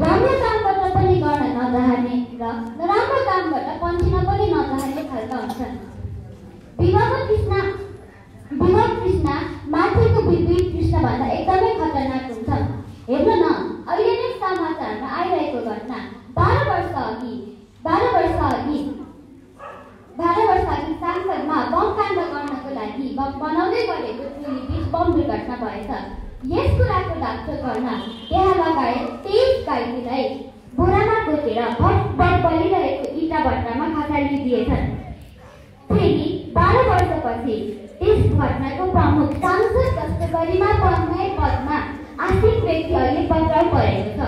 राम्रो कामबाट पनि गर्न नचाहने र नराम्रो कामबाट पन्छिन पनि नचाहने यस कुराको डाक्टर गर्न त्यहाँ लगायत 23 कैदीलाई बोरामा गोतेर भटभट बलिरहेको इँटा भट्टामा खसालिदिएछन्। फेरि 12 वर्षपछि त्यस घटनाको प्रमुख सांसद जस्तो गरिमामय पदमा आसीन व्यक्ति अहिले पक्राउ परेको छ।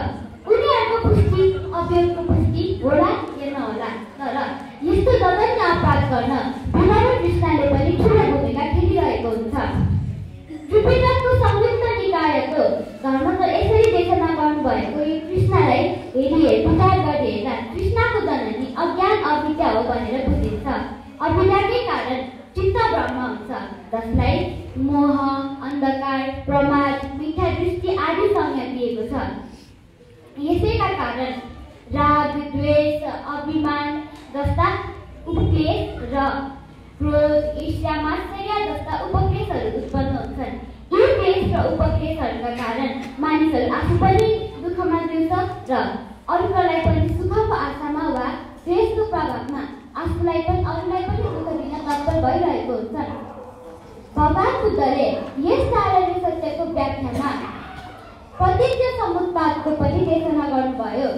उनीहरूको पुष्टि अभियोगको पुष्टि होला या नहोला, तर यस्तो जघन्य अपराध गर्न भिलावर कृष्णले पनि ठुलो भूमिका खेलिरहेको हुन्छ। जुपिटरको संयुक्त निकायको धर्म यसरी देशना गर्नुभएको यो कृष्णलाई विचार गरी हेर्दा कृष्णको जननी अज्ञान अविद्या हो भनेर बुझिन्छ। अविद्याकै कारण चित्त भ्रम हुन्छ, जसलाई मोह, अन्धकार, प्रमाद, मिथ्या दृष्टि आदि संज्ञा दिएको छ। यसैका कारण राग, द्वेष, अभिमान जस्ता उपक्लेश र क्रोध, ईर्ष्या, मात्सर्य जस्ता उपक्लेशहरू उत्पन्न हुन्छन्। यी क्लेश र उपक्लेशहरूका कारण मानिसहरू आफू पनि दुःखमा जिउँछ र अरूलाई पनि सुखको आशामा वा द्वेषको प्रभावमा आफूलाई पनि अरूलाई पनि दुःख दिन तत्पर भइरहेको हुन्छ। भगवान बुद्धले यस शारीरिक सत्यको व्याख्यामा प्रत्यक्ष समुत्पादको पनि देशना गर्नुभयो।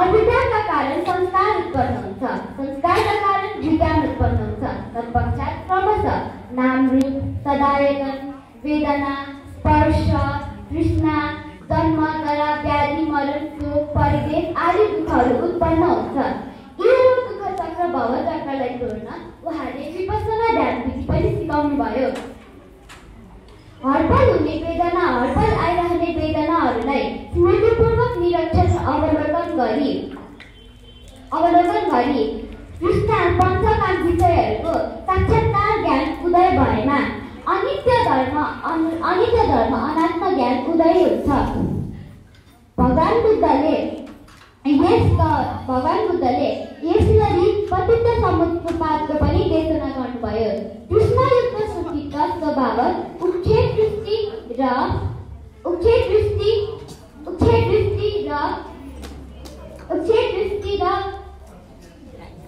अविद्याका कारण संस्कार उत्पन्न हुन्छ, संस्कारका कारण विज्ञान उत्पन्न हुन्छ। तत्पश्चात क्रमशः नाम, रूप, सदायतन, वेदना, स्पर्श, तृष्णा, जन्म, जरा, व्याधि, मरण, शोक, परिदेश आदि दुःखहरू उत्पन्न हुन्छ। यो दुःख चक्र भव चक्रलाई तोड्न उहाँले विपස්සना ध्यान विधि पनि सिकाउनु भयो। हडबल हुने वेदना, हडबल आइरहने वेदनाहरूलाई स्मृतिपूर्वक निरीक्षण अवलोकन गरी कृष्ण पञ्चकाम विषयहरूको साक्षात्कार ज्ञान उदय भएमा अनित्य धर्म अनात्म ज्ञान उदय हुन्छ। भगवान बुद्धले यसरी पतित समुत्पादको पनि देशना गर्नुभयो। कृष्णयुक्त सुचित्त स्वभाव उच्छेद दृष्टि र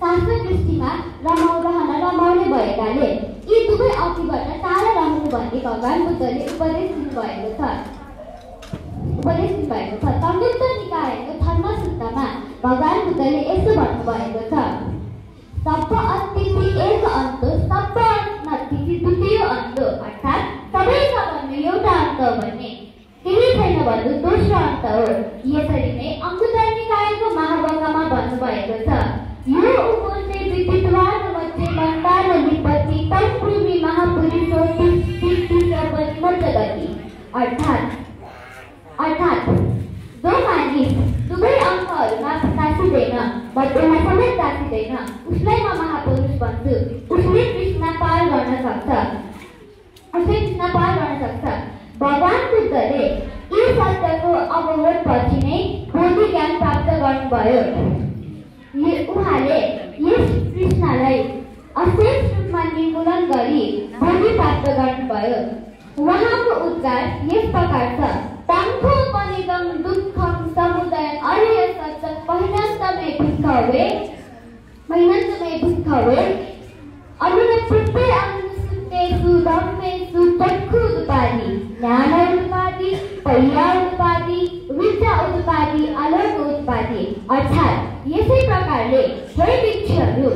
शास्त्र दृष्टिमा रमाउने भएकाले यी दुवै अघिबाट टाढा रहनु भन्ने भगवान बुद्धले उपदेश दिनुभएको छ। संयुक्त निकायको धर्मसूत्रमा भगवान बुद्धले यस्तो भन्नुभएको छ, सब्ब अस्तित्व एक अन्त, सब्ब नस्तित्व द्वितीय अन्त, अर्थात् सबै छ भन्नु एउटा अन्त हो भने केही छैन भन्नु दोस्रो अन्त हो। यसरी नै अङ्कुतर निकायको महावाक्यमा भन्नुभएको छ, यो उपते विद्वान मध्ये मन्दार निपत्ति तत्पूर्वी महापुरुषो तिष्ठति सर्वनिमज्जगति। अर्थात् जो मानिस दुवै अङ्कहरूमा तासिँदैन, मध्यमा समेत तासिँदैन, उसलाई म महापुरुष भन्छु। उसले कृष्ण पार गर्न सक्छ। भगवान बुद्धले यी सत्यको अवबोधपछि नै बोधि ज्ञान प्राप्त गर्नुभयो। उहाँले यस कृष्णलाई अशेष रूपमा निर्मूलन गरी बोधि प्राप्त गर्नुभयो। उहाँको उद्गार यस प्रकार छ, ताङ्खो पनिगम दुःखम समुदय अर्य सत्य पहिनन्तमे भिक्खवे अनुनप्ते अनुसुतेषु धम्मेषु चक्षुरुत्पादि ज्ञान उत्पादि पय्या उत्पादि विद्या उत्पादि अलग उत्पादि। अर्थात् यसै प्रकारले हे भिक्षुहरू,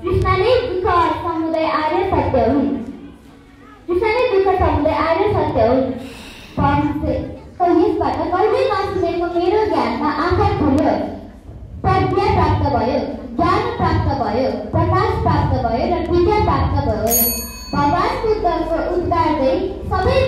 कृष्ण नै दुःख समुदय आर्य सत्य हुन्। यसबाट कहिले नसुनेको मेरो ज्ञानमा आँखा खुल्यो, प्रज्ञा प्राप्त भयो, ज्ञान प्राप्त भयो, प्रकाश प्राप्त भयो र विद्या प्राप्त भयो। भगवान बुद्धको उद्गार सबै